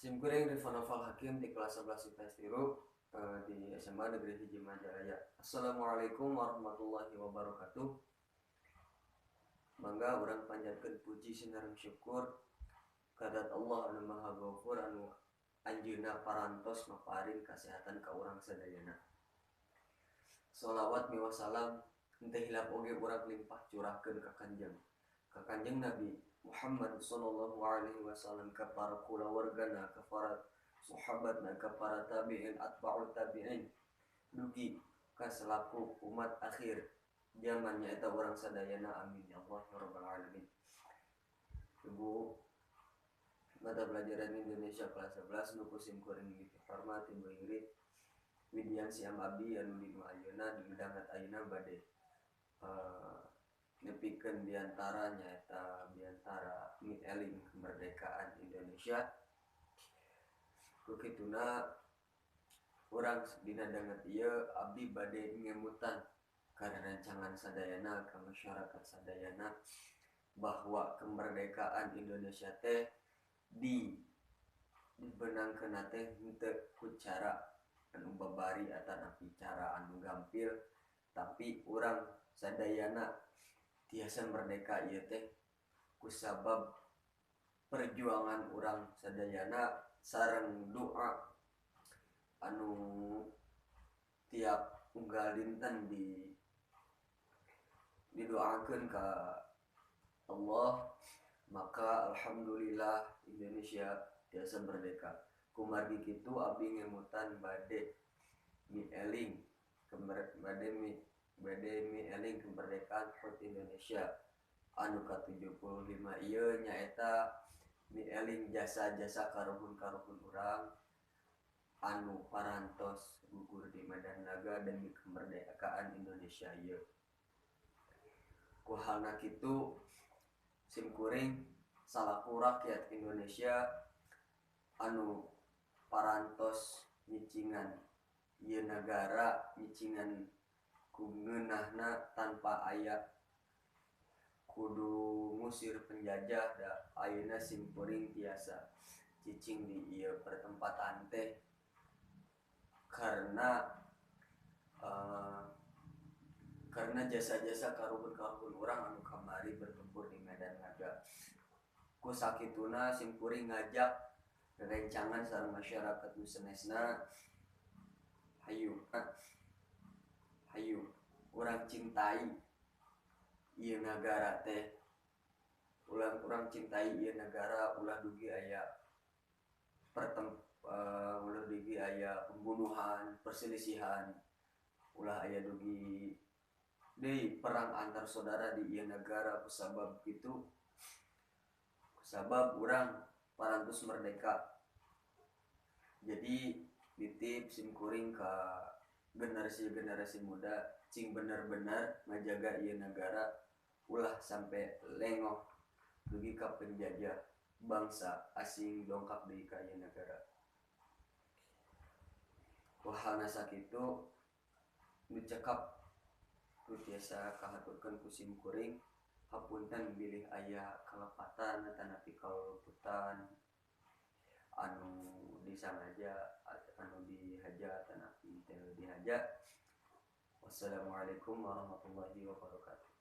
Simkuring Rifan Noval Hakim di kelas 11 IPS 3 di SMA Negeri Hiji Majalaya. Assalamualaikum warahmatullahi wabarakatuh. Mangga urang panjatkeun puji sinareng syukur ka Allah anu Maha Ghafur anu anjeunna parantos maparin kasehatan ka urang sadayana. Sholawat miwah salam henteu hilap oge urang limpah curahkeun ka Kanjeng Nabi Muhammad sallallahu alaihi wasallam, ka para kulawargana, ka para sahabatna, ka para tabi'in, atba'ut tabi'in, dugi ka selaku umat akhir zaman nyaeta urang sadayana. Amin ya Allah ya rabbal alamin. Ibu mata pelajaran Indonesia kelas 11 nu ku simkuring dihormat Ibu Ingrid Widian Siam Abdi anu dina ayeuna di dangat ayeuna bade nepikeun biantara nyaeta biantara mieling kemerdekaan Indonesia. Ku kituna urang dina danget ieu abdi bade ngemutan ka rerencangan sadayana, ka masyarakat sadayana, bahwa kemerdekaan Indonesia teh di dibenangkeunna teh henteu ku cara anu babari atanapi cara anu gampil, tapi urang sadayana tiasa merdeka ieu teh kusabab perjuangan urang sadayana sareng doa anu tiap unggal dinten didoakeun ka Allah. Maka alhamdulillah Indonesia tiasa merdeka. Kumargi kitu abdi ngemutan bade mieling bade mieling kemerdekaan HUT Indonesia anu ka-75 ieu, nyaeta mieling jasa-jasa karuhun-karuhun urang anu parantos gugur di medan laga demi kemerdekaan Indonesia ieu. Ku halna kitu simkuring salaku rakyat Indonesia anu parantos nyicingan ieu nagara, nyicingan ku ngeunahna tanpa aya kudu ngusir penjajah, da ayeuna simkuring tiasa cicing di ieu pertempatan teh karena jasa-jasa karuhun-karuhun urang anu kamari bertempur di medan laga. Ku sakituna simkuring ngajak rerencangan sareng masyarakat nu sanesna, hayu hayu urang cintai ieu nagara teh, ulah urang cintai ieu nagara, ulah dugi aya ulah dugi aya pembunuhan, perselisihan, ulah aya dugi deui perang antar saudara di ieu nagara. Kusabab kitu, kusabab urang parantos merdeka, jadi nitip simkuring ka generasi-generasi muda cing bener-bener ngajaga ieu nagara, ulah sampai lengoh dugi ka penjajah bangsa asing dongkap deui ka ieu nagara. Ku halna sakitu nu cekap nu tiasa kahaturkeun ku simkuring. Hapunten bilih aya kalepatan atanapi kaluputan anu disangaja, anu dihaja atanapi teu dihaja. Wassalamualaikum warahmatullahi wabarakatuh.